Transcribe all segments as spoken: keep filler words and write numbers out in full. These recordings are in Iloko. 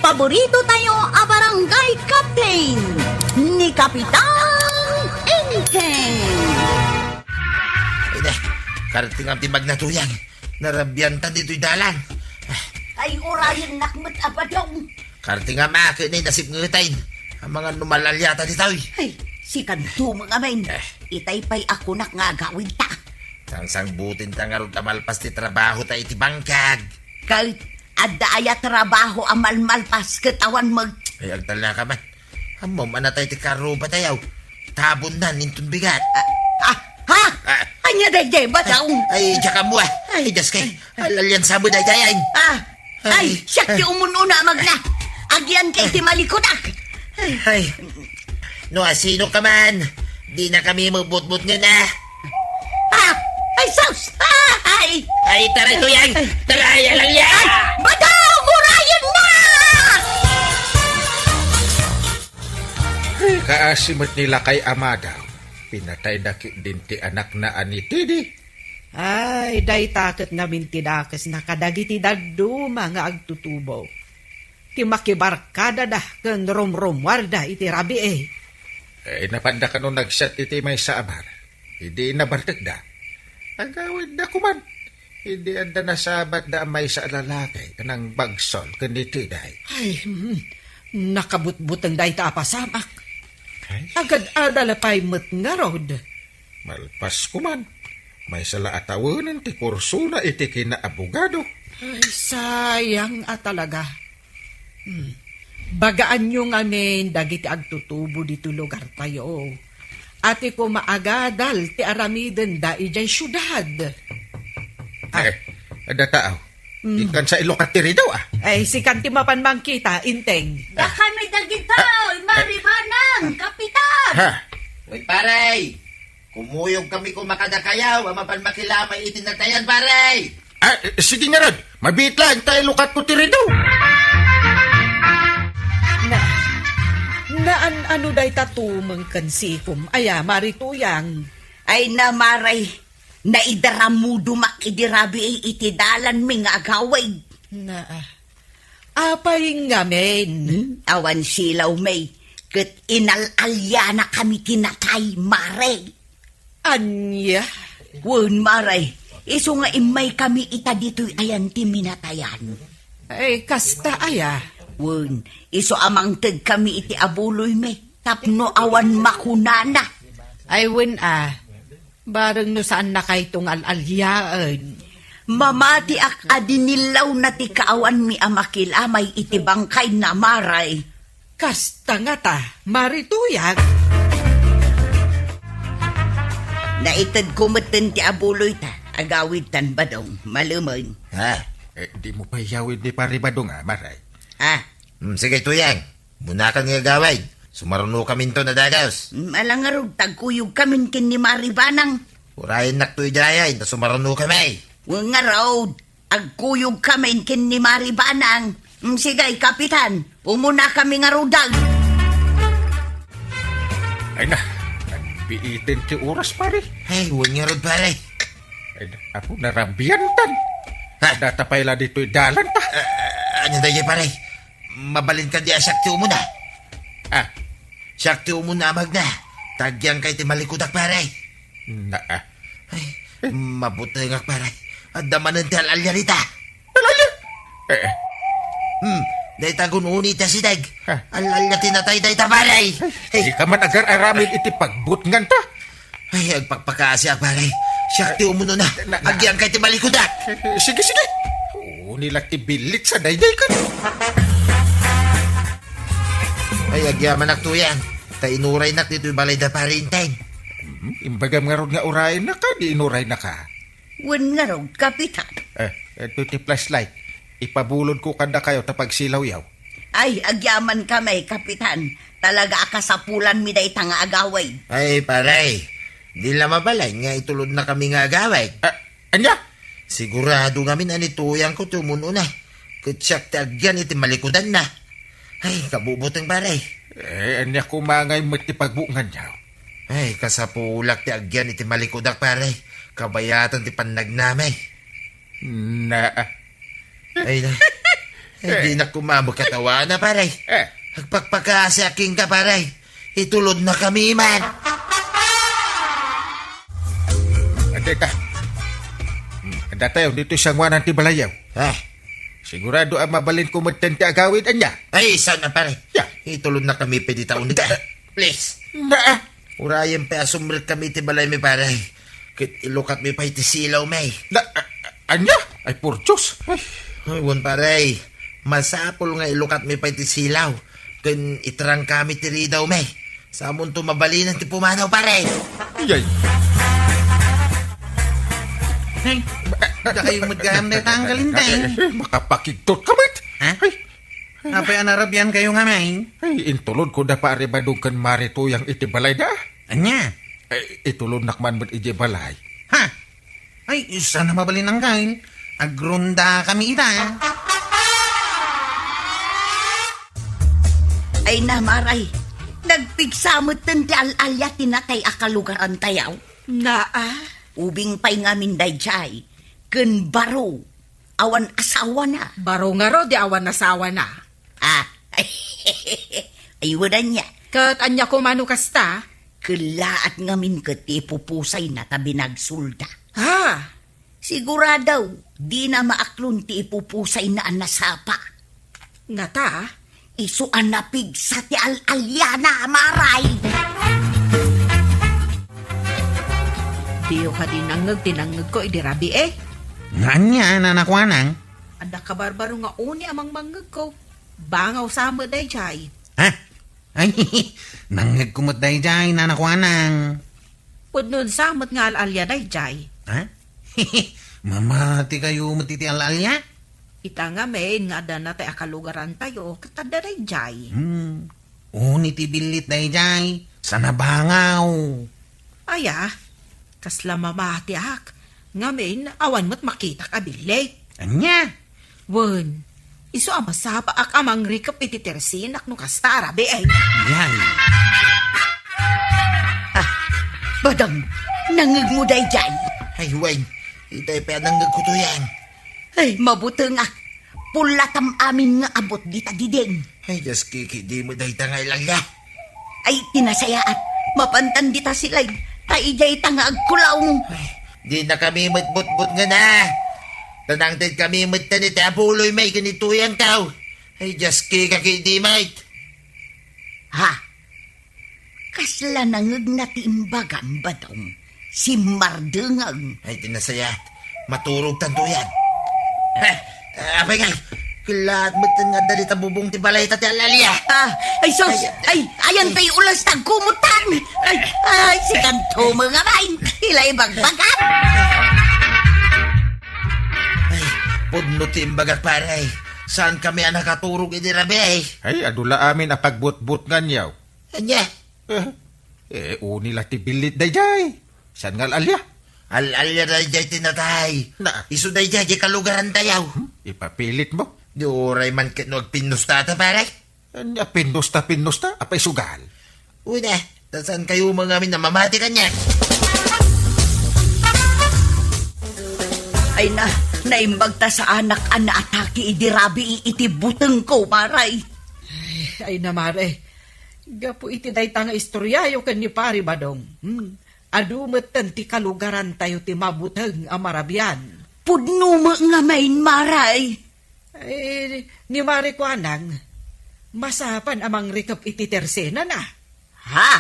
paborito tayo a barangay captain, ni Kapitan Enteng. Ay, na, karting am ti magnatuyang. Narabiantan ditoy dalan. Ay, urayennak met a badong. Karting am, ket ni nasipngetan. Amangan no mal-alyata ditoy. Ay, sikanto met ngamin. Eh. Itay pay a kunak nga agawidta. Sangsangbutinta ngarud a malpas ti trabahota iti bangkag. Ket adda aya trabaho a malmalpas ket awan met? Ay, agtalnaka man. Ammom a natay ti karrubatayo. Tabonnan inton bigat. Ah, ah, ha? Ah. Ania daydiay, badong? Ay, diak ammo, ah. Ay, Dios kay. Al-alian sa met daydiay, ay. Ah, ay, Ay. Siak ti umun-una a magna. Agian kay ti malikudak. Ay. No asino ka man, dinakami mabutbutngen, ah. Ah, ay, sus! Ah, ay! Ay, tara, tuyang! Tara, ay, alalya! Ay, badong! Urayenna! Kaasi met ni lakay a madaw, pinatayda ketdin ti anakna a ni Tidi. Ay, dayta ket ngamin ti dakesna kadagiti dadduma nga agtutubo. Ti makibarkadada ken rumrumuarda iti rabii. Eh, napanda kano nagsiat iti maysa a bar. Idi nabartekda, agawidda koman. Idi adda nasabatda a maysa a lalaki a nangbagsol ken ni Tiday. Ay, hmm, nakabutbuteng dayta a pasamak. Ay. Agad-adal pay met ngarud. Malpas koman. Maysa la a tawenen ti kursona iti kinaabogado. Ay, sayang a talaga. Hmm. Bagaanyo ngamin dagiti agtutubo ditoy lugartayo. Ati koma agadal ti aramidenda idiay siudad. Ah. Eh, adda tao. Hmm. Inkan sa ilukat ti ridaw, ah. Ay, sikan ti mapan mangkita, Inteng. Dakami dagitoy, Mari Banang, Kapitan! Ha? Uy, pare! Kumuyog kami koma kadakayo a mapan makilamay iti natayan, pare! Ah, sige ngarud, mabiit laeng ta ilukatko ti ridaw. Na, naan-ano dayta tumeng ken sikom aya, Mari Tuyang? Ay na, Mare, naidaramudomak idi rabii iti dalanmi nga agawid. Na, ah, apay ngamin? Hmm? Awan silawmi, ket inal-alyanakami ti natay, Mare. Ania? Wen, Mare, isu nga immaykami ita ditoy ayan ti minatayan. Ay, kasta aya? Wen, isu a mangtedkami iti abuloymi tapno awan makunana. Ay, wen a, bareng no saannakayto nga al-alyaen. Mamatiak a dinillawna ti kaawanmi a makilamay iti bangkayna, Mare. Kasta ngata, Mari Tuyang? Naitedko metten ti abuloyta, agawidtan, Badong, malemen. Ha? Eh, dimo pay yawid ni Pari Badong, a, Mare? Ha? Hmm, sige, Tuyang. Munakan nga agawid. Sumarunokaminto a dagus. Hmm, ala ngarud, ta agkuyogkamin ken ni Mari Banang. Urayennak toy dayay, ta sumarunokami. Wen ngarud, agkuyogkamin ken ni Mari Banang. Mm, sige, Kapitan, umunakami ngaruden. Ay na, nagbiiten ti oras, pare. Ay, wen ngarud, pare. Ay na, apo, narabiantan. Ha? Data pay la ditoy dalan ta. Ah, ania daydiay, pare? Mabalin kadi a siak ti umuna? Ah, Siak ti umuna a magna. Ta agyangkay ti malikudak, pare. Na, ah. Ay, mabutengak, pare. Adda manen ti al-alya dita. Al-alya? Eh, eh. Hmm, dayta gun-oni ti asideg. Ha? Al-alya ti natay dayta, pare. Ay, dika man agar-aramid iti pagbutnganta. Ay, agpakpakaasiak, pare. Siak ti umunona. Na, na. Agyangkay ti malikudak. Eh, eh, sige, sige. Uni la ti bilit sa dayday kan. Ay, agyamanak, Tuyang. Ta inuraynak ditoy balay da Pari Enteng. Hmm, imbagam ngarud nga urayennak, di inuraynaka? Wen ngarud, Kapitan. Eh, ito ti flashlight. Ipabulodko kadakayo ta pagsilawyo. Ay, agyamankami, Kapitan. Talaga a kasapulanmi dayta nga agawid. Ay, pare. Di la mabalin nga itulodnakami nga agawid. Ah, ania? Sigurado ngamin a ni Tuyangko ti umun-una. Ket siak ti agyan iti malikudanna. Ay, kabubuteng, pare. Eh, ania koma ngay met ti pagbutnganyo? Ay, kasapulak ti agyan iti malikudak, pare. Kabayatan ti pannagnami. Na. Ay, na. Eh, di na kumamo katawana, pare. Eh. Agpakpakasiak kenka, pare. Itulod na kami man. Adda ta. Hmm, adda tayo dito sa sanguanan ti balayaw. Ah. Sigurado a mabalin ko metten ti agawid, anya? Ay, sana, pare. Ya. Itulod na kami pwede taon ka. Please. Na. Urayen pay a sumrek kami ti balay mi, pare. Ket ilukat mi pay ti silaw mi. Na, a-, a-, anya? Ay, por Diyos. Ay. Ay, wen, pare. Masapul nga ilukat mi pay ti silaw. Ken itrangka mi ti ridaw mi. Sa amonto mabalinen ti pumanaw, pare. Iyay. Hey, da kayo met gayam deta, Anggal Inteng. Ay, makapakigtot ka met. Ha? Ay. Apay a narabian kayo ngamin? Ay, intulod ko da Pare Badong ken Mare Tuyang iti balayda. Anya? Ay, itulodnak man met iti balay. Ha? Ay, sana mabalin, Anggal. Agronda kami ita. Ay na, Maray. Nagpigsa metten ti al-alia ti natay a kalugaran tayaw. Naa. Ubing pay ngamin daydiay. Ken baro. Awan asawana. Baro ngarud ti awan asawana. Ah. Ay, wen ania. Ket ania koma no kasta? Kellaat ngamin ket ti ipupusayna ta binagsolda. Ha? Sigurado, dina maaklon ti ipupusayna a nasapa. Ngata? Isu a napigsa ti al-aliana, Maray. Diyo kadi nangngeg ti nangngegko idi rabii? Nga ania, Nana Kuanang? Adda kabarbaro nga uni a mangmangngegko. Bangaw sa met daydiay. Ha? Ay, nangngegko met daydiay, Nana Kuanang. Pudno sa met nga al-alia daydiay. Ha? Mamati kayo met iti al-alia? Ita ngamin nga adda natay a kalugaran tayo, ket adda daydiay. Hmm. Uni ti billit daydiay, sa nabangaw. Aya, kasla mamatiak, ngamin awan met makitak a billit. Ania? Wen, isu a masapaak a mangrikep iti tersinak no kasta a rabii. Yay. Ah, Badong, nangngegmo daydiay? Ay, wen, itay pay a nangngegko Tuyang. Ay, mabutengak. Pullatam amin nga abut dita diding. Ay, Dios, kiki, di mo dayta nga ilalya. Ay, ti nasayaat. Mapantan dita silay. Ta idiay ta nga agkulaw. Ay, di na kami met butbutngen. Ta nangted kami met iti abuloy mi ken ni Tuyang taw. Ay, Dios, kiki, di met. Ha? Kasla nangngegna ti imbagam, Badong. Simmardengag. Ay, ti nasayaat. Maturog tanto yan. Eh, apay ngay, kellaat metten nga adda dita bubong ti balay ta ti al-alia. Ah, ay, sus! Ay, ay, ayan tay ulas tagkumutan! Ay, ay, sikanto met ngamin! Ila ibagbagam! Ay, pudno ti imbagak, pare. Saan kami a nakaturog idi rabii? Ay, adu la amin a pagbutbutngan yaw. Ania? Eh, eh, uni la ti billit daydiay. Saan nga al-alia? Al-alia daydiay ti natay. Na. Isu daydiay, di kalugaran tayaw. Hmm? Ipapilit mo? Di uray man ket no agpinnusta ta, pare. Ania pinnusta, pinnusta? Apay sugal? Uy na, ta saan kayo mga amin a mamati kaniak? Ay na, naimbag ta saanak a naatake idi rabii iti butengko, Maray. Ay, ay na, Mare. Gapu iti dayta nga istoriayo ken ni Pari Badong, hmm, adu metten ti kalugarantayo ti mabuteng a marabian. Pudno met ngamin, Maray. Eh, ni Mare Kuanang, masapan a mangrikep iti tersenana. Ha?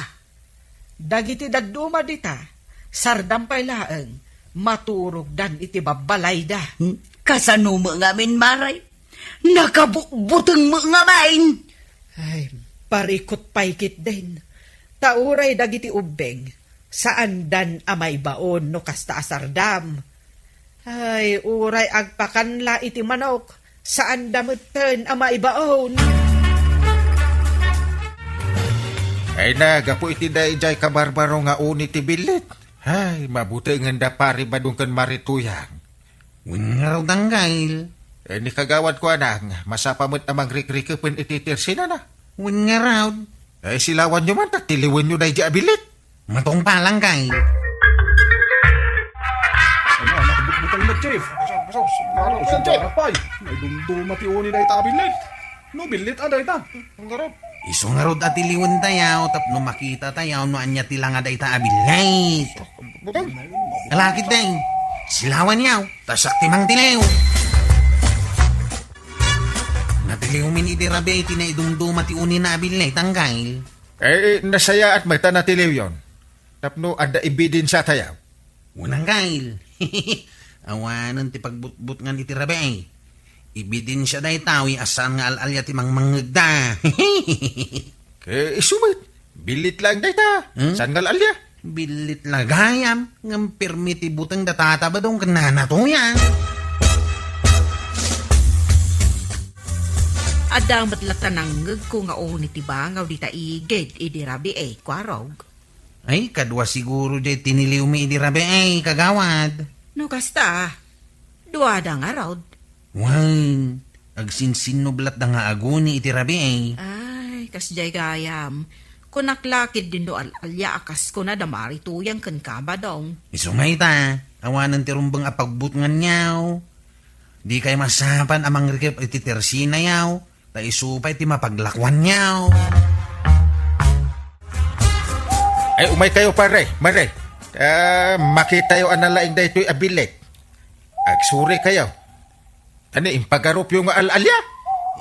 Dagiti dadduma dita, sardam pay laeng, maturogdan iti babbalayda. Hmm, kasano met ngamin, Maray? Nakabukbuteng met ngamin. Ay, parikut pay ketdin. Ta uray dagiti ubbing, saandan a maibaon no kasta a sardam. Ay, uray agpakanla iti manok, saanda metten a maibaon. Ay na, gapu iti daydiay kabarbaro nga uni ti billit. Ay, mabutengen da Pari Badong ken Mari Tuyang. Wen ngarud, Anggail. Eh, ni Kagawad Kuanang, masapa met a mangrikrikepen iti tersenana. Wen ngarud. Eh, silawanyo man, ta tiliwenyo daydi a billit. Matungpal, Anggail. Ano, ano, butbutang mo, Chief? Ay, naidumduma ti uni dayta a billit. No billit a dayta. Ngarud. Isu ngarud a tiliwentayaw tapno makitatayaw no ania ti langa dayta a billit. Butang. Kalakit deng. Silawan yaw. Tasak ti mangtiliw. Natiliwmin idi rabiay ti naidumduma ti uni na a billit, Anggail. Eh, eh, nasayaat met a natiliwyon. Tapno adda ebidensya tayaw. Unang Gail. Awanen ti pagbutbutngan iti rabii. Ebidensya dayta, wi a saan nga al-alia ti mangmangngegda. Eh, isu met. Billit laeng dayta. Hmm? Saan nga al-alia? Billit la gayam, ngem permi ti buteng da Tata Badong ken Nana Toya. Adda met latta nangngegko nga uni ti bangaw dita igid idi rabii, Kuarog. Ay, kadua siguro jay tiniliwmi idi rabii, kagawad. No kasta, duada ngarud. Wen, agsinsinnublad da nga aguni iti rabii. Ay, kasjay gayam. Kunak la ketdin no al-alia a kas kuna da Mari Tuyang ken Kabadong. Isu nga ita, awanen ti rumbeng a pagbutnganyaw. Dikay masapul a mangrikep iti tersinayaw. Ta isu pay ti mapaglakuanyaw. Ay, umaykayo, pare, Mare. Ah, makitayo a nalaing daytoy a billit. Agsurikayo. Ania, impagarupyo nga al-alia?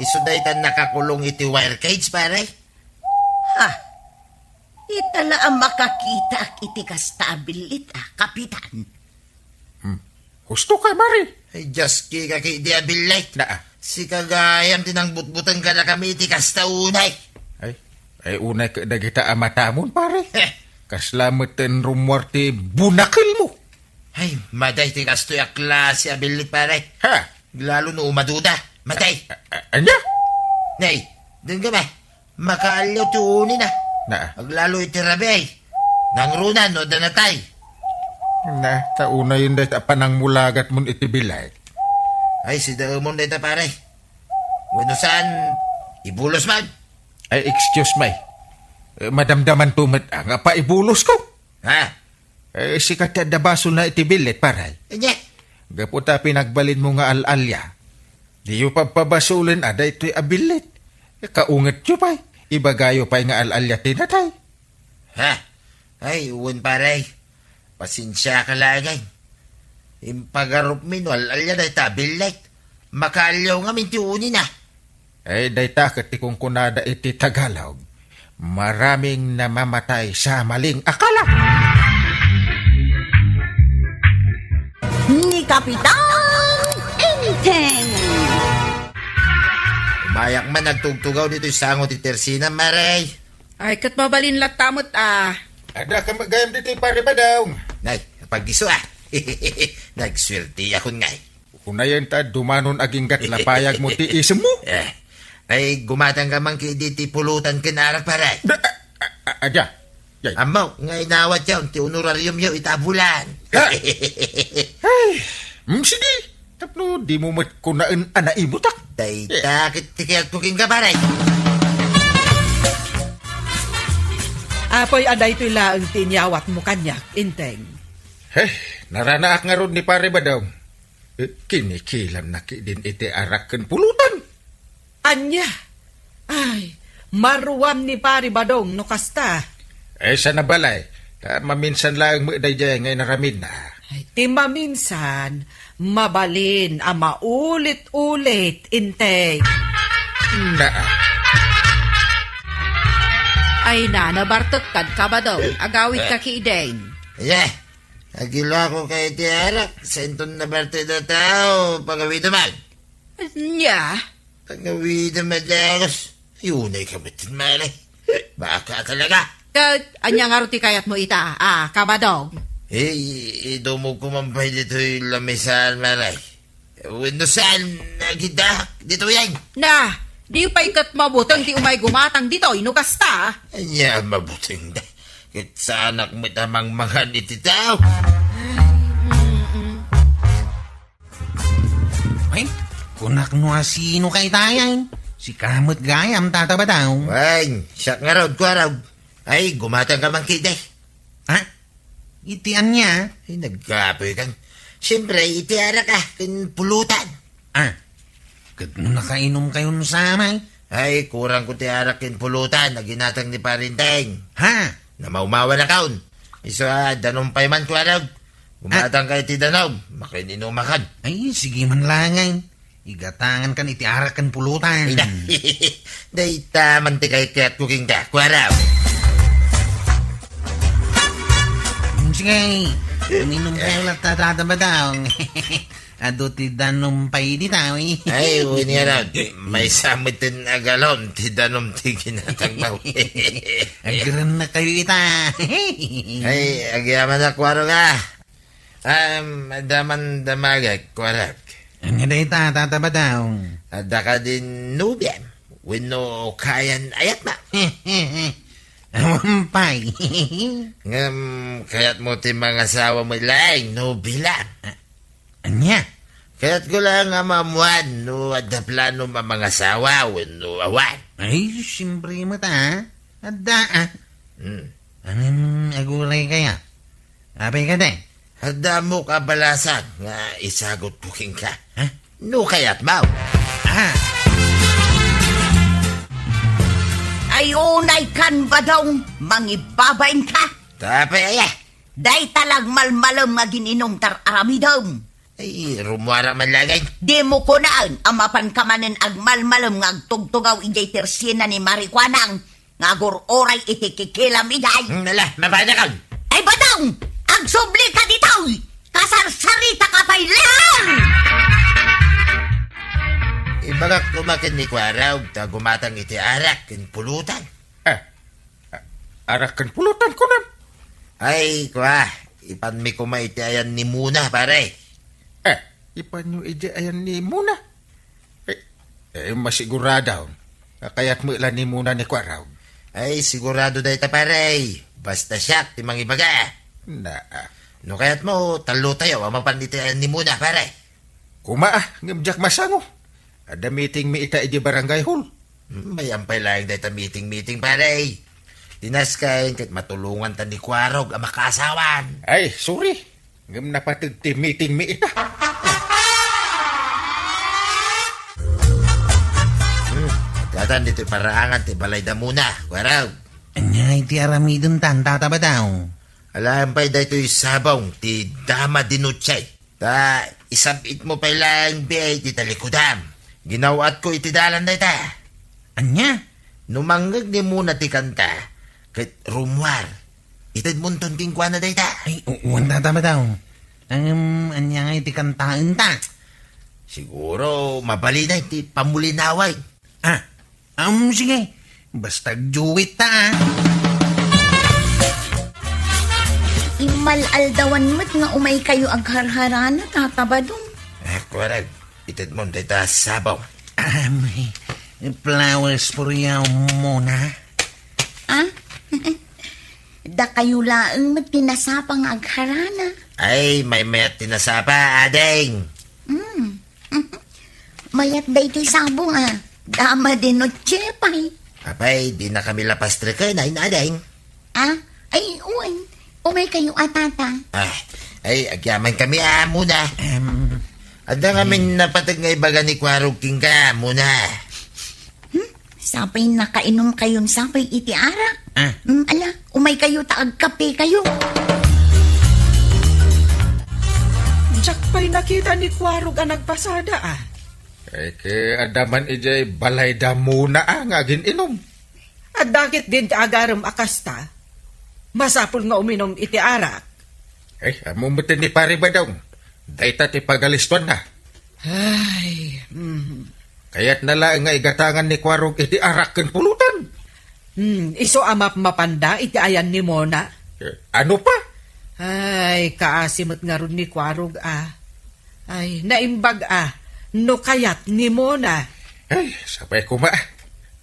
Isu dayta nakakulong iti wire cage, pare? Ha? Ita la a makakitaak iti kasta a billit, a, Kapitan. Hmm. Husto ka, Mari. Ay, Dios, kika ki di abilay. Naa. Sika gayam ti nangbutbuteng kadakami iti kasta unay. Ay, ay, unay ka dagita a matamon, pare. Heh. Kasla met ten rummuar ti bunakelmo. Ay, maday ti kastoy a klase a billit, pare. Ha? Lalo no umaduda. Maday. A-, a-, ania? Nay, dengga ba? Makaalliaw ti unina. Naa. Aglalo iti rabii. Nangruna no adda natay. Na, ta unayen dayta a panangmulagatmon iti bilay. Ay, sidaemon dayta, pare. Wenno saan, ibulos man. Ay, excuse me. Eh, madamdaman to met, ah, nga paibulosko. Ha? Eh, sika ti adda basolna iti billit, pare. Anya? Gapu ta pinagbalinmo nga al-alia. Diyo pagpabasolen a daytoy a billit. Kaungetyo pay. Ibagayo pay nga al-alia ti natay. Ha? Ay, wen, pare. Pasensiaka laeng. Impagarupmi no al-alia dayta a billit. Makaalliaw ngamin ti unina. Eh, dayta ket ti kunkunada iti Tagalog, maraming namamatay sa maling akala. Ni Kapitan Enteng. Umayak man nagtugtugaw ditoy sango ti tersina, Mare. Ay, ket mabalin latta met, ah. Adda ka met gayam ditoy, Pare Badong. Nay, paggiso, ah. Nagsuerteakon ngay. Unayen ta dumanon aginggat la payagmo ti isemmo. Eh, ay, gumatang ka man kidi ti pulutan ken arak, pare. Da, a, a, a, adda. Yay. Ammo, nga inawat yaw ti honorarium yaw ita a bulan. Ha? Ay, mm, sige. Tapno dimo met kunaen a naimutak. Dayta ket ti kayatko kenka, pare. Apay a daytoy laeng ti inyawatmo kaniak, Enteng. Heh, naranaak ngarud ni Pare Badong. Eh, kinikilamna ketdin iti arak ken pulutan. Ania? Ay, maruam ni Pare Badong no kasta. Eh, sana balay. Ta maminsan laeng met daydiay nga inaramidna. Ay, ti maminsan, mabalin a maulit-ulit, Enteng. Naa. Ay, na, nabartek kad Kabadong. Agawid ka ki Ideng. Yeah. Agilako kay ti arak, senton na parte da tao, pagawida man. Nya? Pagawida man, Diyos. Yunay ka batin, Mare. Baka talaga. Ka, anya nga ti kayat mo ita, ah, Kabadong? Eh, i-, idumog ko man pay ditoy lamisan, Mare. Wenno saan, nagidahak ditoy yan. Na, di pay ket mabuteng ti umay gumatang ditoy, no kasta? Anya, mabuteng da. Ket saanak met a mangmangan iti tao. Ay, kunak no asino kay tayan. Sika met gayam, Tata Badong. Wen, siak ngarud, Kuarog. Ay, gumatang ka man kidi. Ha? Iti ania? Ay, nagkapoy kan. Siempre, iti arak, ah, ken pulutan. Ah, ket no nakainumkayon samay? Ay, kurangko ti arak ken pulutan a ginatang ni Parinteng. Ha? Namawmawanakon. Isu a danum pay man, Kuarog. Gumatangka iti danum, makiinumakon. Ay, sige man laeng. Igatangankan iti arak ken pulutan. Dayta man ti kaikayatko kenka, Kuarog. Hmm, sige. Uminum kayo latta, Tata Badong. Adu ti danum pay dita, eh. Ay, wen ngarud. Maysa met ti galon ti danum ti ginatangmo. Agrannakayo ita. Ay, agyamanak, Kuarog, ah. Am, adda man damagek, Kuarog. Ania dayta, Tata Badong? Adda kadin nobiam wenno kayan-ayatmo? Awan pay. Ngem kayatmo ti mangasawa met laeng no bilang? A-, ania? Kayatko laeng a maammuan no adda planom a mangasawa wenno awan. Ay, siempre met, ah. Adda, ah. Hmm. Ngem aguray kaya? Apay kadi? Adda ammok a balasang nga isagutko kenka. Ha? No kayatmo. Ah. Ay, unaykan, Badong, mangibabainka. Apay aya? Dayta la agmalmalem nga agin-inum ti ar-aramidem. Ay, rummuarak man laeng. Dimo kunaen a mapanka manen agmalmalem nga agtugtugaw idiay tersiena ni Marikuanang nga agur-uray iti kikilam idiay. Hmm, ala, mapanakon. Ay, Badong! Agsublika ditoy! Kasarsaritaka pay laeng! Ibagak koma ken ni Kuarog ta gumatang iti arak ken pulutan. Ah, a-, arak ken pulutan, kunam? Ay, kua, ipanmi koma iti ayan ni Mona, pare. Eh, ipanyo iti ayan ni Mona? Eh, eh, masigurado. Kayat met la ni Mona ni Kuarog. Ay, sigurado dayta, pare. Basta siak ti mangibaga. Na, ah. No kayatmo, tallotayo a mapan iti ayan ni Mona, pare. Koma, ah, ngem diak masango. Adda meetingmi ita idi barangay hall. Hmm, mayam pay laeng dayta meeting-meeting, pare. Ti nasken ket matulonganta ni Kuarog a makaasawan. Ay, sorry. Ngem napateg ti meetingmi ita. Hmm, addan ditoy paraangan ti balay da Mona, Kuarog. Ania iti aramidenta, Tata Badong? Alaem pay daytoy sabong ti Dama de Noche. Ta isab-itmo pay laeng biay ti talikodam. Ginaw-atko iti dalan dayta. Ania? No mangngeg ni Mona ti kanta, ket rummuar, itedmonton kenkuana dayta. Ay, u-, wen, Tata Badong. Ngem, ania ngay ti kantaenta? Siguro, mabalin iti pamulinawen. Ah, um, sige. Basta agduet ta, ah. Immal-aldawan met nga umaykayo agharharana, Tata Badong. Ah, Kuarog, itedmon dayta sabong. Um, flowers for you, Mona. Ah? Dakayo laeng met ti nasapa nga agharana. Ay, maymayat ti nasapa, ading. Hmm. Mayat daytoy sabong, ah. Dama de Noche pay. Apay, dinakami la pastreken, ay, ading. Ah? Ay, wen. Umaykayo a, Tata. Ah, ay, agyamankami a, Mona. Em, adda ngamin napateg nga ibaga ni Kuarog kenka, Mona. Hmm? Sapay nakainumkayon sapay iti arak. Ah. Hmm, ala, umaykayo ta agkapekayo. Diak pay nakita ni Kuarog a nagpasada, ah. Ay, ket adda man idiay balay da Mona, ah, nga agin-inum. Adda ket din ti agarem a kasta. Masapul nga uminum iti arak. Eh, ammo met ni Pare Badong. Dayta ti pagalistuanna. Ay, mm. Kayatna laeng nga igatangan ni Kuarog iti arak ken pulutan. Hmm, isu a mapmapanda iti ayan ni Mona. Eh, ano pa? Ay, kaasi met ngarud ni Kuarog, ah. Ay, naimbag, ah, no kayat ni Mona. Ay, sapay koma, ah.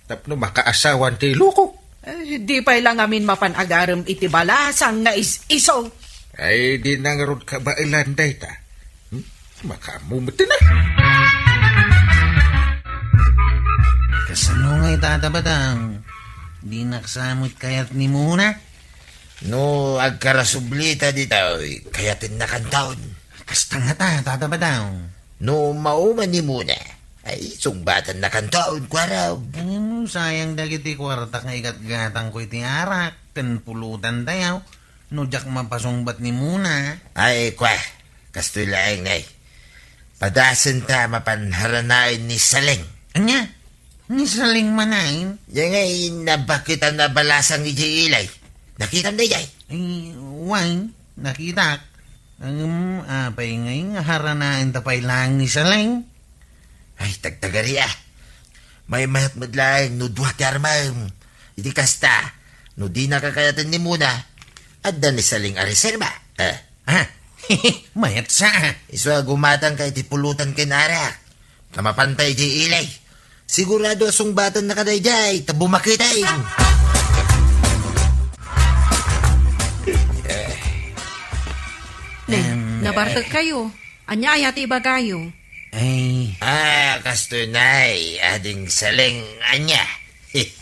Tapno makaasawan ti lukok. Eh, di pay la ngamin mapan agarem iti balasang nga is-iso. Ay, di na ngarud kabaelan dayta. Hmm? Makaammo met na. Kasano nga ita, Tata Badong? Dinak sa met kayat ni Mona? No agkarasublita ditoy, kayatennakanton. Kasta ngata, Tata Badong. No mauman ni Mona, ay, sungbatannakanton, Kuarog. Ngem sayang dagiti kuartak nga igatgatangko iti arak ken pulutantayo, no diak mapasungbat ni Mona. Ay, kua, kastoy laeng, nay. Padasenta mapan haranaen ni Saleng. Ania? Ni Saleng manen? Diay nga nabaket a nabalasang idiay ilay. Nakitam daydiay? Ay, wen, nakitak. Ngem, apay ngay nga haranaenta pay laeng ni Saleng? Ay, tagtagari a. Maymayat met laeng no dua ti armem. Iti kasta, no dinaka kayaten ni Mona, adda ni Saleng a reserba. Eh. Ah, mayat sa. Isu a gumatangka iti pulutan ken arak. Ta mapanta idiay ilay. Sigurado a sungbatannaka daydiay, ta bumaketay. Ne, em, nabartek kayo. Ania aya ti ibagayo? Ay. Ah, kastoy, nay, ading Saleng, ania?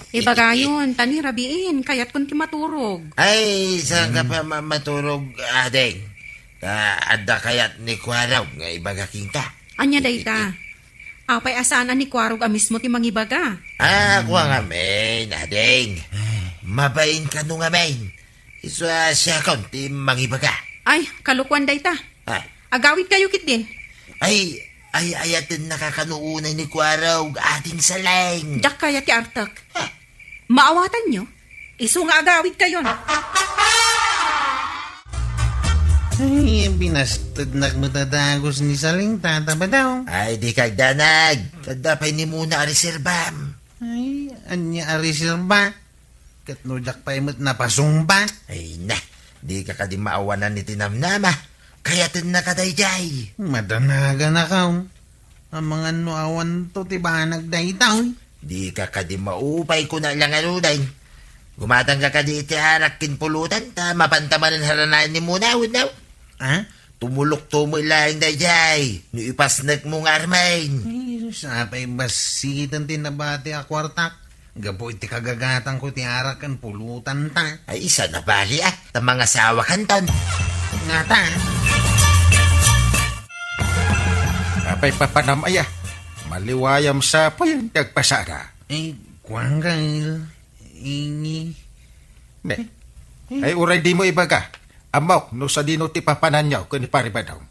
Ibagayon, ta ni rabiin, kayatkon ti maturog. Ay, saan ka Hmm. pa ma-, maturog, ading? Ta adda kayat ni Kuarog nga ibaga kenka. Ania dayta? Apay a saan a ni Kuarog a mismo ti mangibaga? Ah, kua ngamin, ading. Mabain kano ngamin. Isu a siakon ti mangibaga. Ay, kalokuan dayta. Ah. Agawid kayo ketdin. Ay, ay, ayatennaka kano unay ni Kuarog, ading Saleng. Diak kayat ti artek. Ah. Maawatanyo? Isu nga agawid kayon. Ay, binastednak met a dagus ni Saleng, Tata Badong. Ay, dika agdanag. Adda pay ni Mona a reserbam. Ay, ania a reserba? Ket no diak pay met napasungbat? Ay na, dika kadi maawanan iti namnama. Kayatennaka daydiay. Madanaganakon. Amangan no awanto ti banag daytoy. Dika kadi maupay, kuna la ngaruden. Gumatangka kadi iti arak ken pulutan, ta mapanta manen haranaen ni Mona, wenno? Ha? Tumulokto met laeng daydiay no ipasnekmo nga armen. Ay, sus, apay bassit ti nabati a kuartak gapu iti kagagatangko ti arak ken pulutanta. Ay, saan a bali, a, ta mangasawakanton. Ngata. Apay papanam aya? Maliwayam sa payen ti agpasada. Ay, kuan, Kyle. Ini. Ne. Eh. Ay, uray dimo ibaga. Ammok no sadino ti papananyo ken ni Pare Badong.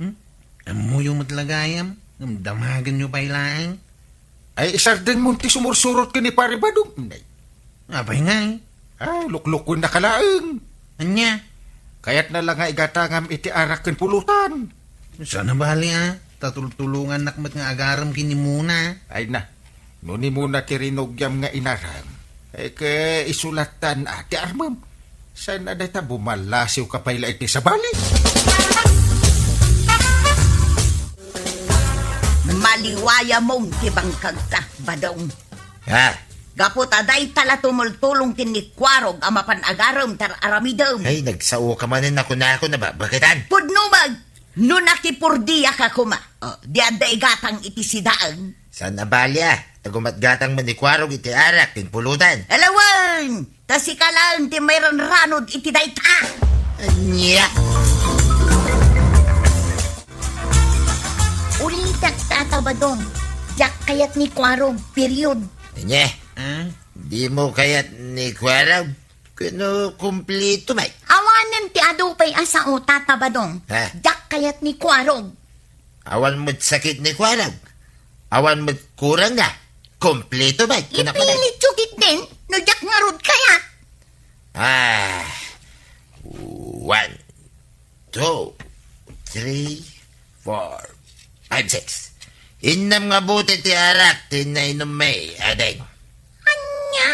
Hmm? Ammoyo met la gayam, ngem damagenyo pay laeng. Ay, isardengmo ti sumursurot ken ni Pare Badong, nay. Apay ngay? Ay, luklukennaka laeng. Ania? Kayatna la nga igatangam iti arak ken pulutan. Saan a bali, a, ta tultulongannak met nga agarem ken ni Mona. Ay na, no ni Mona ti rinugiam nga inaram, eh, ket isu lattan a ti armem. Saan a dayta, bumallasiwka pay la iti sabali. Maliwayamon ti bangkagta, Badong. Ha? Gapu ta dayta la tumultulong ken ni Kuarog a mapan agarem ta aramidem. Ay, nagsaoka manen a kunako, nababaketan. Pudno met, no nakipurdiaka koma. O, di adda igatang iti sidaen. Saan a bali, a, ta gumatgatang met ni Kuarog iti arak ken pulutan. Ala wen, ta sika laeng ti mairanranod iti dayta. Ania? Ulitek, Tata Badong. Diak kayat ni Kuarog, period. Ania? Ah? Dimo kayat ni Kuarog? Kuno, kumplito met. Awanen ti adu pay a sao, Tata Badong. Ha? Diak kayat ni Kuarog. Awan met sakit ni Kuarog. Awan met kurangna. Kumplito met. Kunakuna. Ipilityo ketdin no diak ngarud kayat. Ah. One, two, three, four, five, six. Innem nga bote ti arak ti nainommi, ading. Ania?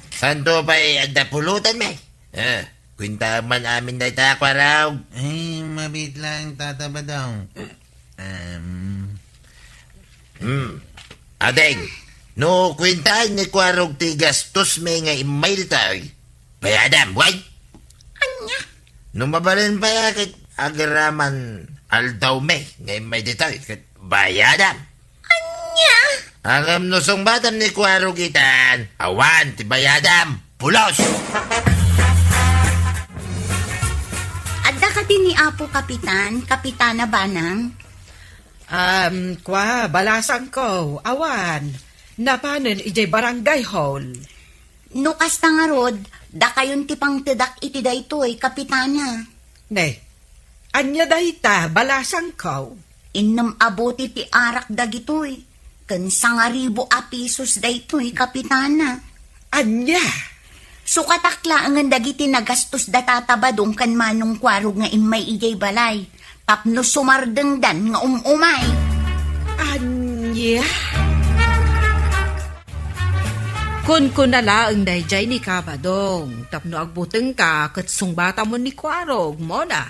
Santo pay adda pulutanmi. Eh, kuentaem man amin dayta, Kuarog. Ay, mabiit laeng, Tata Badong. Em. Hmm. Ading, no kuentaen ni Kuarog ti gastosmi nga immay ditoy, bayadam, wen? Ania? No mabalin pay a ket agraman aldawmi nga immay ditoy, ket bayadam. Ania? Ngem no sungbatam ni Kuarog itan, awan ti bayadam. Pulos! Adda ka Ti ni Apo Kapitan, Kapitana Banang? Um, kwa, balasangko, awan. Napanen idiay barangay hall. No kasta ngarud, dakayon ti pangtedak iti daytoy, Kapitana. Ne, ania dayta, balasangko? Innem a bote ti arak dagitoy, ken sangaribu a pesos daytoy, Kapitana. Ania? Sukatak laengen dagiti nagastos da Tata Badong ken Manong Kuarog nga immay idiay balay, tapno sumardengdan nga um-umay. Ania? Kunkuna laeng daydiay ni Kabadong, tapno agbutengka ket sungbatamon ni Kuarog, Mona.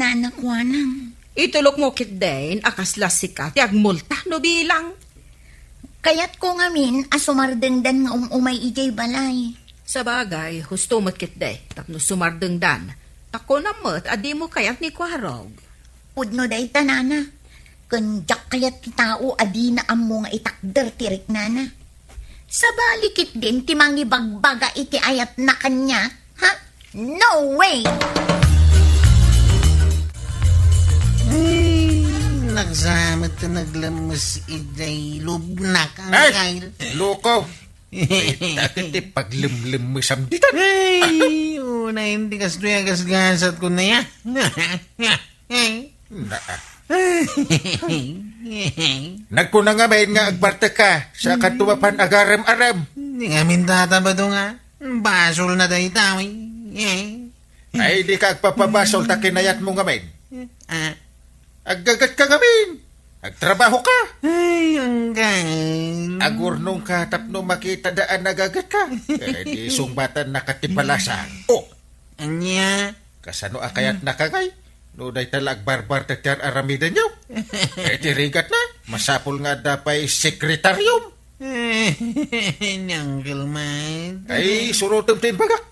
Nana, kuanam. Itulokmo ketdin a kasla sika ti agmulta no bilang. Kayatko ngamin a sumardengdan nga um-umay idiay balay. Sabagay, husto met ketdi, tapno sumardengdan. Ta kunam met a dimo kayat ni Kuarog. Pudno dayta, Nana. Ken diak kayat ti tao a dina ammo nga itakder ti riknana. Sabali ketdin ti mangibagbaga iti ayatna kaniak, ha? No way! Ay, nagsamet ta naglemmes idiay lubnak, Ay! Angkal. Loko! Dayta ket ti paglemlemmesam ditan. Ay, unay, ti kastoy a gasgasatko, Nana. Naa. Nagkuna ngamin nga agbartekka, sa kadto mapan agarem-arem. Di ngamin, Tata Badong, a. Basolna dayta, uy. Ay, dika agpapabasol ta kinayatmo ngamin. Ah. Aggagetka ngamin. Agtrabahoka. Ay, anggal. Agurnongka tapno makitada a nagagetka. Eh, di sungbatannaka ti balasang. Oh. Ania? Kasano a kayatnaka ngay? No dayta la agbarbartek ti ar-aramidenyo. Eh, ti rigatna, masapul nga adda pay sekretariom. Ni Uncle Mike. Ay, surotem ti imbagak.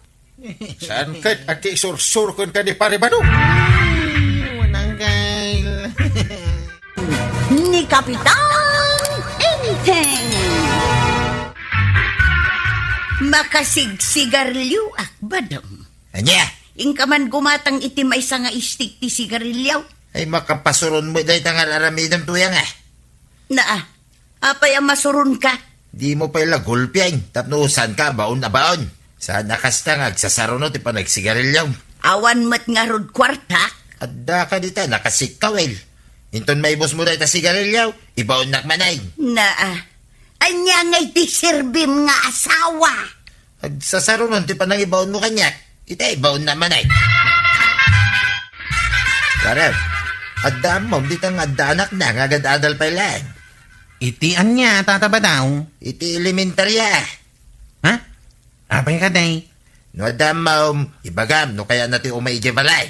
Saan ket a ti isursuro kenka ni Pare Badong? Ay, Uncle. Ni Kapitan Enteng. Makasigsigarilioak, Badong. Ania? Inka man gumatang iti maysa nga istik ti sigarilio. Ay, makapasuron mo dayta nga ar-aramidem, Tuyang, a. Naa, apay a masuronka? Dimo pay la gulpian, tapno saanka a baon a baon. Saan a kasta nga agsasaruno ti panagsigarilio. Awan met ngarud kuartak? Adda ka dita, nakasikkawil. Inton maibusmo dayta sigarilio, ibaonnak manen. Naa, ania ngay ti serbim nga asawa? Agsasarunon ti panangibaonmo kaniak. Ita, ibaonna manen. Kuarog, adda ammom dita nga adda anakna nga agad-adal pay laeng. Iti ania, Tata Badong? Iti elementaria. Ha? Apay kadi? No adda ammom, ibagam no kayatna ti umay idiay balay.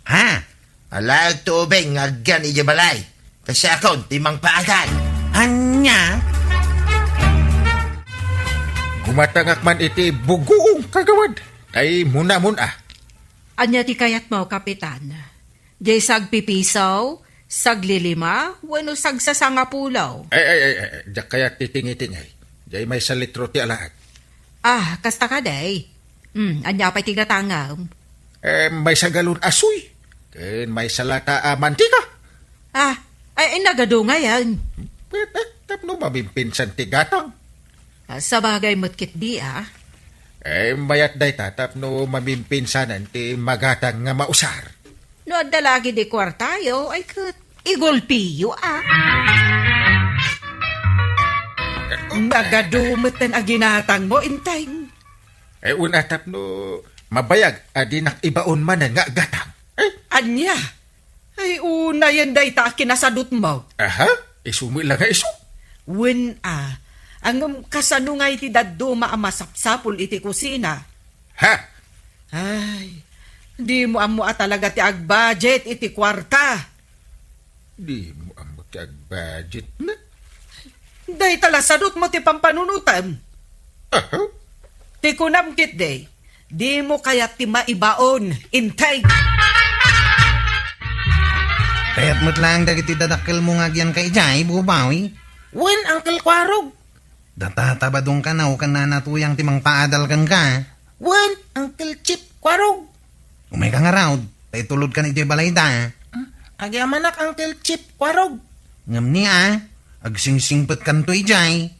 Ha? Alaek ti ubing nga agyan idiay balay. Ta siakon ti mangpaadal. Ania? Gumatangak man iti buguong kagawad. Ay, munamon a. Ania ti kayatmo, Kapitan? Diay sagpipisaw, saglilima, wenno sagsasangapulo? Ay, ay, ay, ay, diak kayat ti tingitingay. Diay maysa litro ti alaek. Ah, kasta kadi. Hmm, ania pay ti gatangam? Eh, maysa galon a soy. Ken maysa lata a mantika. Ah, ay, ay, nagadu ngayen. Eh, eh, tapno mamimpinsan ti gatang. Ah, sabagay met ketdi, ah. Eh, mayat dayta tapno mamimpinsanan ti magatang nga mausar. No adda lagi di kuartayo, ay ket igulpiyo, ah. Nagadu metten a ginatangmo, Enteng. Eh, una tapno mabayag a dinak ibaon manen nga gatang. Eh? Ania? Ay, unayen dayta a kinasadutmo. Aha? Isu met la nga isu? Wen a, ngem kasano ngay ti dadduma a masapsapul iti kusina? Ha? Ay, dimo ammo a talaga ti agbudget iti kuarta. Dimo ammo ti agbudget na? Dayta la sadutmo ti pampanunotem. Aha? Ti kunam ketdi, dimo kayat ti maibaon, Enteng. Kayat met laeng dagiti dadakkelmo nga agyanka idiay, Bubawi? Wen, Uncle Kuarog. Data Tata Badong kano ken Nana Tuyang ti mangpaadal kenka. Wen, Uncle Chief Kuarog. Umayka ngarud. Ta itulodkan iti balayda. Hmm? Agyamanak, Uncle Chief Kwarog. Ngem ni a, agsingsingpetkanto idiay.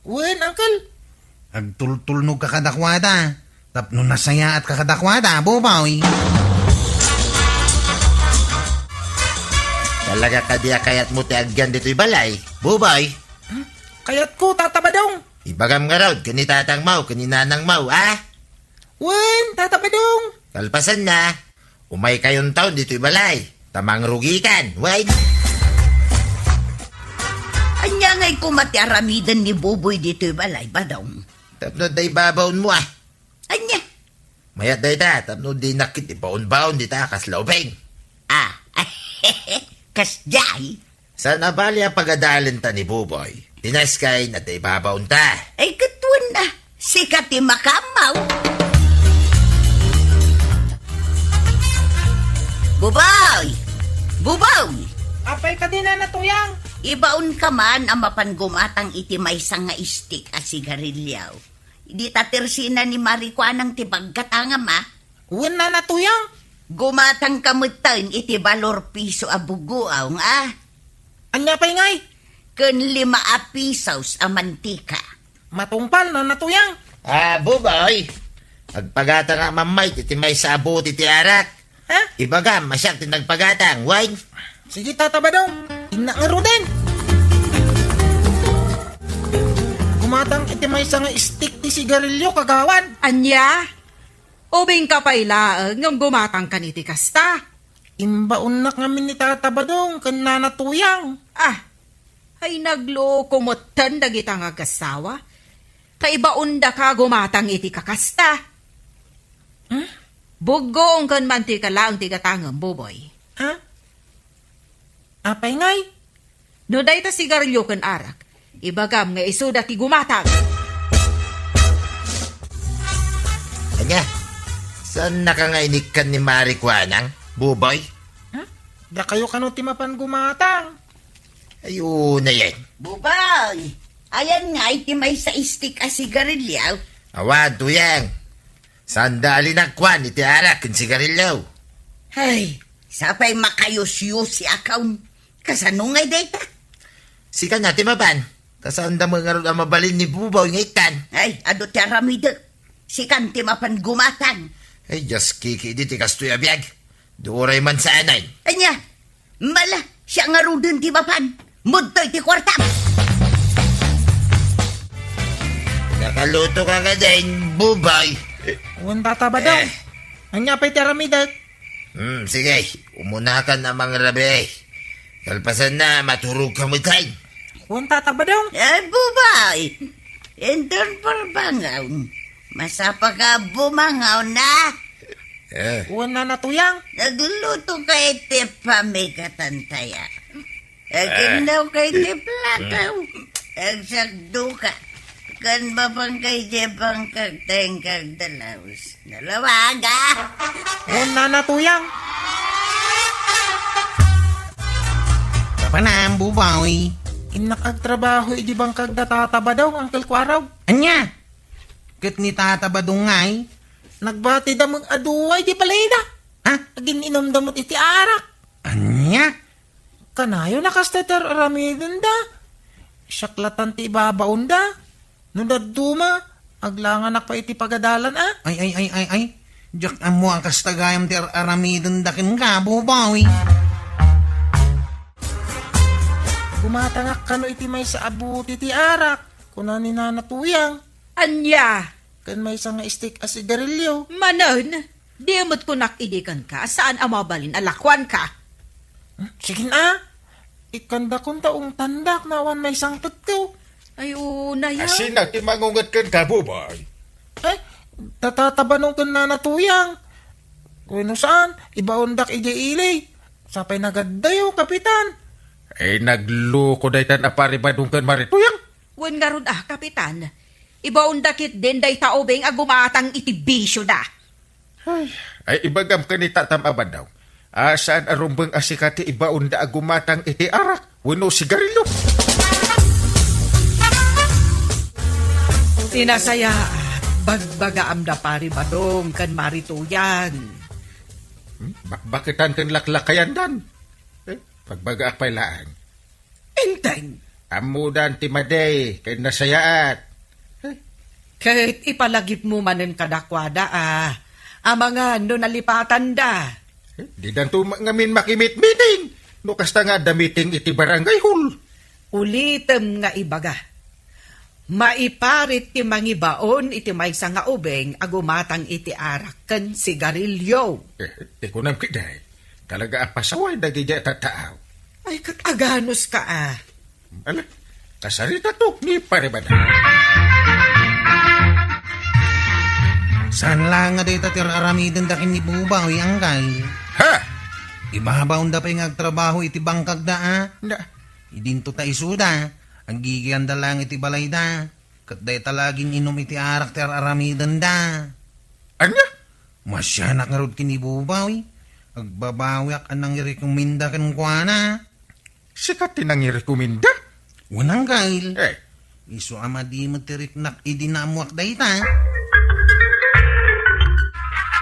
Wen, Uncle. Agtultulnogka kadakuada. Tapno nasayaatka kadakuada, Buboy. Talaga kadi a kayatmo ti agyan ditoy balay, Buboy? Hmm? Kayatko, Tata Badong. Ibagam ngarud ken ni tatangmo ken ni nanangmo, a? Wen, Tata Badong. Kalpasanna, umaykayonton ditoy balay, ta mangrugikan, wen. Ania ngay koma ti aramiden ni Buboy ditoy balay, Badong? Tapno adda ibabaonmo, a. Ania? Mayat dayta, tapno dinak ket ibaonbaon dita a kasla ubing. A, kasdiay? Saan a bali a pagadalenta ni Buboy. Ti naskay, adda ibabaonta. Ay, ket wen a, sika ti makaammo. Buboy! Buboy! Apay kadi, Nana Tuyang? Ibaonka man a mapan gumatang iti maysa nga istik a sigarilyo. Idi ta tersina ni Mari Kuanang ti paggatangam, a? Wen, Nana Tuyang. Gumatangka metten iti balor piso a bugoaw nga. Ania pay ngay? Ken lima a pisos a mantika. Matungpal, Nana Tuyang. A, Buboy, agpagatangak manen iti maysa a bote ti arak. Ha? Ibagam a siak ti nagpagatang, wen? Sige, Tata Badong. Innak ngaruden. Gumatang iti maysa nga istik ti sigarilyo, kagawan. Ania? Ubingka pay laeng ngem gumatangkan iti kasta? Imbaonnak ngamin ni Tata Badong ken Nana Tuyang. A, ay, nagloko metten dagita nga agassawa. Ta ibaondaka a gumatang iti kakasta. Hmm? Buggoon ken mantika laeng ti gatangem, Buboy. Ha? Apay ngay? No dayta sigarilyo ken arak, ibagam nga isuda ti gumatang. Ania? Saannaka nga inikkan ni Mari Kuanang, Buboy? Hmm? Dakayo kano ti mapan gumatang? Ay, unayen. Buboy! Ayan ngay ti maysa istik a sigarilyo. Awan, Tuyang. Saanda a linagkuan iti arak ken sigarilyo. Ay, sapay makayusyusiakaon. Kasano ngay dayta? Sika na ti mapan. Ta saanda met ngarud a mabalin ni Buboy nga ikkan. Ay, adu ti aramidek. Sikan ti mapan gumatang. Ay, Dios, kiki, idi ti kastoy a biag. Duray man saanen. Ania? Mala, siak ngaruden ti mapan. Mudtoy ti kuartam. Nakaluto ka nga din, Buboy. Wen, Tata Badong. Eh. Ania pay ti aramidek? Hmm, sige. Umunakan a mangrabi. Kalpasanna, maturogka metten. Wen, Tata Badong. Eh, Buboy. Inton parbangon, masapaka bumangon na. Eh. Wen, Nana Tuyang. Nagluto ka iti pamigatan taya. Agindaw ka iti plataw. Agsakdo ka. Kan mapang ka iti pangkagteng kagdalaus. Nalawaga. Wen, Nana Tuyang. Papanam, Buboy. Innak agtrabaho iti bangkag da Tata Badong, Uncle Kuarog. Ania? Ket ni Tata Badong ngay? Nagbatida met a dua iti balayda. Ha? Agin-inumda met iti arak. Ania? Kanayon a kasta ti ar-aramidenda. Siak latan ti ibabaonda. No dadduma, aglanganak pay iti pagadalan, a? Ay, ay, ay, ay, ay. Diak ammo a kasta gayam ti ar-aramidenda kenka, Buboy. Gumatangak kano iti maysa a buti ti arak, kuna ni Nana Tuyang. Ania? Ken maysa nga istik a sigarilyo. Manen, di met kunak idi kenka, saan a mabalin a lakuanka. Hmm, sige na. Ikkandakon ta ungtandak no awan maisangpetko. Ay, unay, a. Asina ti mangunget kenka, Buboy? Ay, tatatabanong ken Nana Tuyang. Wenno saan, ibaondak idiay ili. Sapay nagaddayo, Kapitan. Ay, nagluko daytan a Pari Badong ken Mari Tuyang. Wen ngarud a, Kapitan. Ibaonda ketdin dayta ubing a gumatang iti bisioda. Ay, ay, ibagam ken ni Tatam a Badong a saan a rumbeng a sika ti ibaonda a gumatang iti arak wenno sigarilyo. Ti nasayaat, bagbagaam da Pari Badong ken Mari Tuyang. Hmm? Bakbaketan ken laklakayandan. Eh, pagbagaak pay laeng. Enteng. Ammodan ti madi ken nasayaat. Eh, Ket ipalagipmo manen kadakuada a, amangan no nalipatanda. Eh, didanto ma-, ngamin makimitmiting. No kasta nga adda meeting iti barangay hall. Ulitem nga ibaga. Maiparit ti mangibaon iti maysa nga ubing a gumatang iti arak ken sigarilyo. Eh, ti kunam ketdi, talaga a pasaway dagiti a tattaaw. Ay, ket aganos ka a. Ala, kasarita to ni Pare Bada. Saan lang nga dayta ti ar-aramidenda ken ni Bubaw, Angkal? Ha? Ibabaonda pay nga agtrabaho iti bangkagda, a? Na, Idinto ta isuda, aggigiganda lang iti balayda, ket dayta la agin-inum iti arak ti ar-aramidenda. Ania? Masianak ngarud ken ni Bubaw, eh. Agbabawiak a nangirekomenda kenkuana. Sika ti nangirekomenda? Wen, Angkal. Eh. Isu a madi met ti riknak idi naammoak dayta.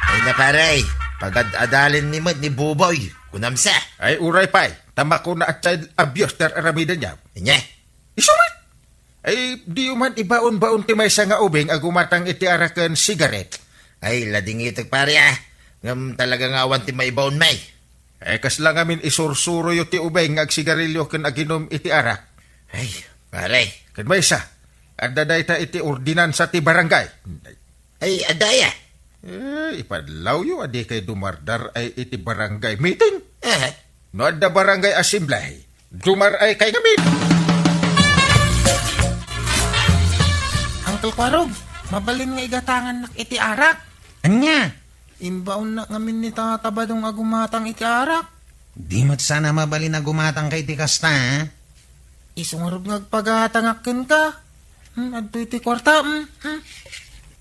Ay na, pare, pagad-adalen ni met ni Buboy, kunam sa. Ay, uray pay, ta makuna a child abuse ti ar-aramidenyo. Ania? Isu met? Ay, diyo man ibaon-baon ti maysa nga ubing a gumatang iti arak ken sigaret. Ay, ladingitek, pare, a. Ngem talaga nga awan ti maibaon, may. Eh, kasla ngamin isursuroyo ti ubing nga agsigarilyo ken aginum iti arak. Ay, pare. Ken maysa, adda dayta iti ordinansa ti barangay. Ay, adda aya? Eh, ipadlawyo a dikay dumardar-ay iti barangay meeting. Eh? No adda barangay assembly, dumar-ay kay ngamin. Uncle Kwarog, mabalin nga igatangannak iti arak. Ania? Imbaonnak ngamin ni Tata Badong a gumatang iti arak. Di met sana mabalin a gumatangka iti kasta, a? Isu ngarud nga agpagatangak kenka. Hmm, adtoy ti kuarta, hmm, hmm.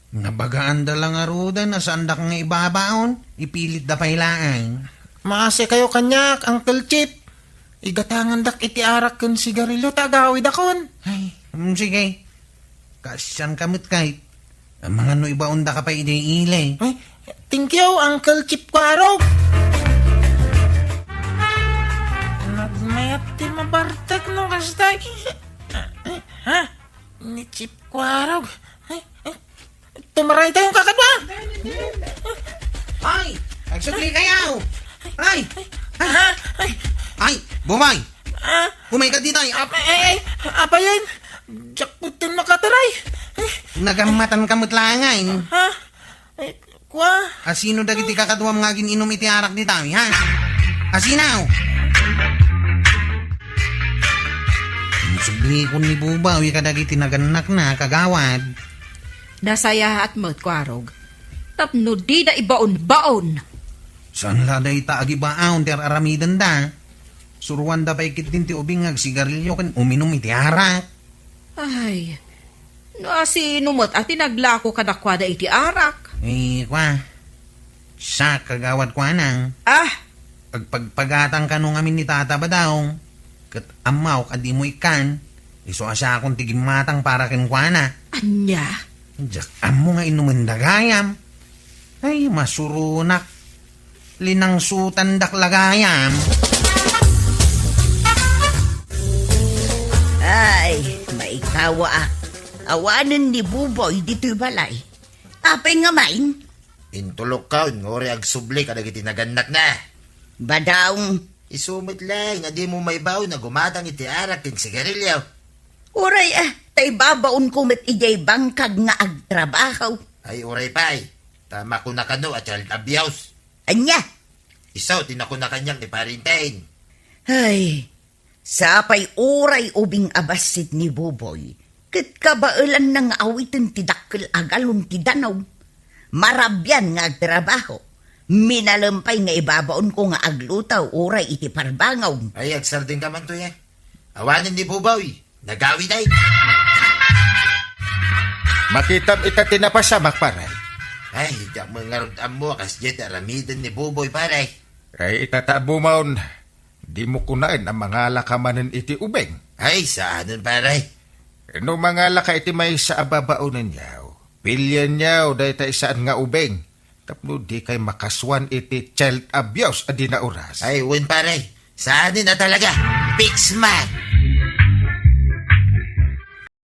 Nabagaanda la ngaruden a saandak nga ibabaon, ipilitda pay laeng. Maasikayo kaniak, Uncle Chip. Igatangandak iti arak ken sigarilyo ta agawidakon. Ay, mm, sige. Kaasianka met kayat. Amangan no ibaondaka pay idiay ili. Ay, thank you, Uncle Chip Kwarog. Nagmayat ti mabartek no kasta. Ha? Ni Chip Kwarog. Ay, ay. Tumaray tayo, kakadwa! Ay! Agsubli kayo! Ay! Ay! Ha? Ay! Ay! Bumay! Ah! Bumay ka dita! Ay! Apa, ay, ay! Apayen! Jackpot yung makataray! Ay! Nagamatanka met laeng. Ha? Ay, kwa? Asino dagiti kakaduam nga agin-inum iti arak dita, ha? Asino? Sublikon ni Bubaw kadagiti nagannakna, kagawad. Nasayaat met, Kwarog. Tapno dida ibaon-baon. Saan la dayta agibaon ti ar-aramidenda? Suruanda pay ketdin ti ubing nga agsigarilyo ken uminum iti arak. Ay, no asino met a ti naglako kadakuada iti arak? Eh, kwa. Sa kagawad kuanang. Ah! Agpagpagatan kano ngamin ni Tata Badaw. Ket ammok a dimo ikkan, isu a siakon ti gimmatang para kenkuana. Ania? Diak ammo nga inumenda gayam. Ay, masuronak. Linangsutandak la gayam. Ay, maikawaak. Awanen ni Buboy ditoy balay. Apay nga main? Intulokkaon nga uray agsubli kadagiti nagannakna. Badaw. Isu met laeng a dimo maibaon a gumatang iti arak ken sigarilyo. Uray a, ta ibabaonko met idiay bangkag nga agtrabaho. Ay, uray pay, ta makuna kano a child abuse. Ania? Isu ti nakuna kaniak ni Pare Enteng. Ay, sapay uray ubing a bassit ni Buboy, ket kabaelanna nga awiten ti dakkel a galon ti danum. Marabian nga agtrabaho. Minalem pay nga ibabaonko nga agluto uray iti parbangon. Ay, agsardengka manto, eh. Awanen ni Buboy. Nagawid ay. Makitam ita ti napasamak, pare. Ay, diak met ngarud ammo a kasdiay ti aramiden ni Buboy, pare. Ay, ita ta ammom, dimo kunaen a mangalaka manen iti ubing. Ay, saanen, pare. No mangalaka iti maysa a babaonenyo, pilienyo dayta saan nga ubing. Tapno dikay makasuan iti child abuse a di naoras. Ay, wen, pare. Saanen a talaga. Fix man.